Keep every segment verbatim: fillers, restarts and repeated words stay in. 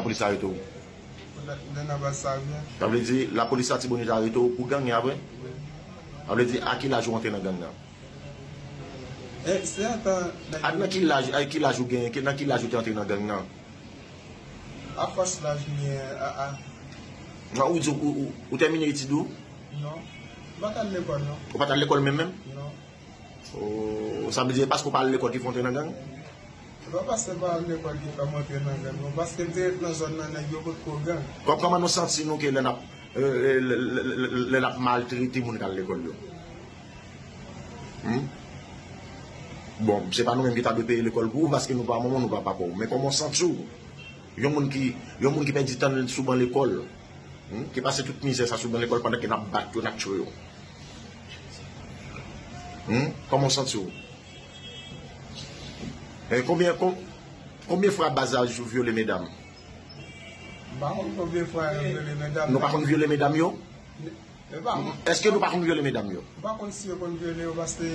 Lapolis arete w? Lè nan baz sa, wi. Sa vle di, lapolis Latibonit arete w pou gang, e apre? Wi. Sa vle di, a ki laj ou antre nan gang nan? E, se atan, a, nan ki laj, a ki laj ou genyen? Nan ki laj ou te antre nan gang nan? Afòs laj mwen, a, a. Non, ou di ou, ou, ou tèmine etid ou? Non. M pa t al lekòl, non. Ou pa t al lekòl menm, menm? Non. Oh, sa vle di, e paske ou pa al lekòl ki fè w antre nan gang? Se pa paske m pa al lekòl ki fè m antre nan gang, non. Paske m te ret nan zòn nan, nèg yo potko gang. Kò-, kòman nou santi nou ke lè n ap, e, e, lè, lè, lè, lè n ap maltrete moun k al lekòl yo? Hmm? Bon, se pa nou menm ki ta dwe peye lekòl pou ou, paske nou pa manman w, nou pa papa w. Men kòman w santi w? Yon moun ki, yon moun ki pèdi tan l sou ban lekòl, hmm, ki pase tout mizè sa sou ban lekòl pandan ke n ap bat yo, n ap tchwe yo. Hmm? Kòman w santi w? E konbyen, kon-, konbyen fwa baz la vyole medam? M pa konn konbyen fwa yo vyole medam. Nou pa konn vyole medam yo? E pa mwen. Èske nou pa konn vyole medam yo? M pa konn si yo konn vyole yo, paske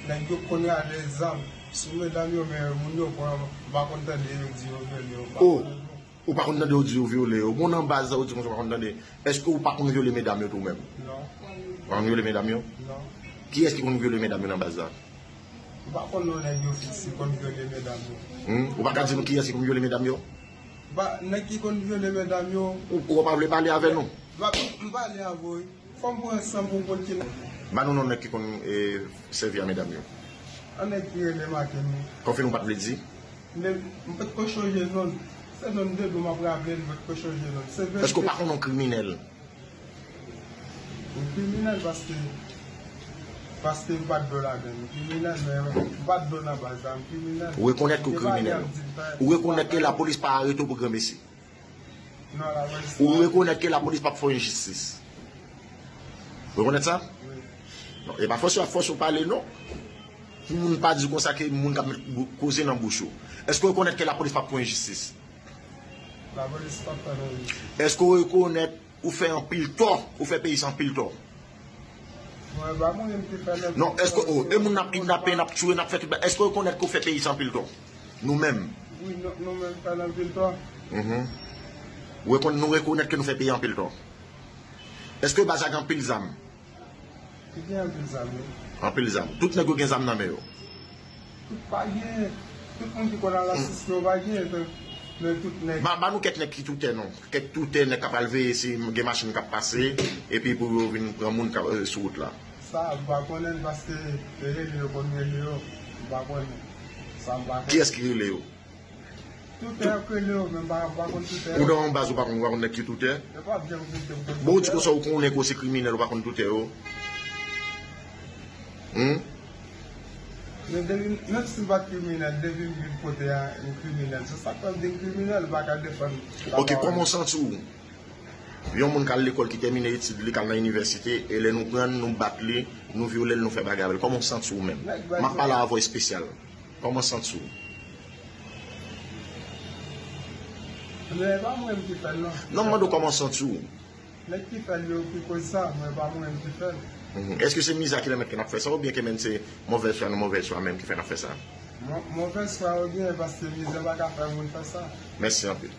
nèg yo konn rale zam sou medam yo, men moun yo pran, m pa konn tande yo di yo vyole yo. M pa konn. Ou pa konn tande yo di yo vyole yo. Bon, nan baz la, ou di konsa ou pa konn tande. Èske ou pa konn vyole medam yo tou menm? Non. Ou pa konn vyole medam yo? Non. Kiyès ki konn vyole medam yo nan baz la? M pa konn non nèg yo fiks ki konn vyole medam yo. Hmm? Ou pa ka di nou kiyès ki konn vyole medam yo? M pa, nèg ki konn vyole medam yo. Ou, ou pa vle pale avè nou? M pa, m pale avè w, wi. Fò m pran san pou m konn ki. Ba nou non nèg ki konn, e, sèvi a medam yo. Yon nèg ki rele Maten, wi. Konfime ou pa t vle di? M, m potko chonje non l. Se non de do m ap raple l, m potko chonje non l. Se verite. Èske ou pa konn yon kriminèl? M kriminèl paske, paske m pa t do ladan l. M kriminèl, men m pa t do nan baz la, m kriminèl. Ou rekonèt ke w kriminèl. Ou rekonèt ke lapolis pa arete w pou granmesi. Non, lapolis pa. Ou rekonèt ke lapolis p ap fè w enjistis. Ou rekonèt sa? Wi. Non, e pa fòse w ap fòse w pale, non. Pou moun pa di konsa ke moun k ap met bou-, koze nan bouch ou. Èske w rekonèt ke lapolis p ap fè w enjistis? Lapolis p ap fè nou enjistis. Èske w rekonèt ou fè anpil tò, ou fè peyi sa anpil tò? Mwen, pa mwen menm ki fè l anpil tò. Non, èske, oh, e moun n ap kidnape, n ap tiye, n ap fè tout bagay. Èske w rekonèt ke w fè peyi sa anpil tò? Nou menm. Wi, nou, nou menm fè l anpil tò. Mhm. Ou rekonn-, nou rekonèt ke nou fè peyi anpil tò. Èske baz la gen anpil zam? Ki gen anpil zam, wi. Anpil zam. Tout nèg yo gen zam nan men yo. Tout pa gen, tout moun ki konn al asiste yo pa gen, men, men tout nèg. Ba, ba nou kèk nèg ki toutè non. Kèk toutè nèg k ap al veye si gen machin k ap pase, epi pou yo vin pran moun k ap, e, sou wout la. Sa, m pa konnen paske se rele yo konn rele yo, m pa konnen. Sa, m pa konnen. Kiyès ki rele yo? Toutè yo k rele yo, men m pa, m pa konn toutè yo. Ou nan yon baz ou pa konn, ou pa konn nèg ki toutè? Yo p ap janm kite m konn toutè yo. Bon, ou di konsa ou konnen ke w se kriminèl, ou pa konn toutè yo? Hmm? Men depi, menm si m pa t kriminèl, depi m vin kote a, m kriminèl. Se sa k fè m vin kriminèl, m pa ka defann. Ok, kòman w santi w? Yon moun k al lekòl, ki tèmine etid li, k al nan inivèsite, e lè nou pran l, nou bat li, nou vyole l, nou fè bagay avè l. Kòman w santi w menm? M ap pale a vwa espesyal. Kòman w santi w? Men e pa mwen menm ki fè l, non. Non, m mande w kòman w santi w. Nèg ki fè l yo ki koz sa, men e pa mwen menm ki fè l. Mhm. Èske se mizè ki pèmèt ke n ap fè sa, oubyen ke menm se movèz fwa nou movèz fwa menm ki fè n ap fè sa? Mo-, movèz fwa oubyen paske mizè pa ka fè moun fè sa. Mèsi anpil.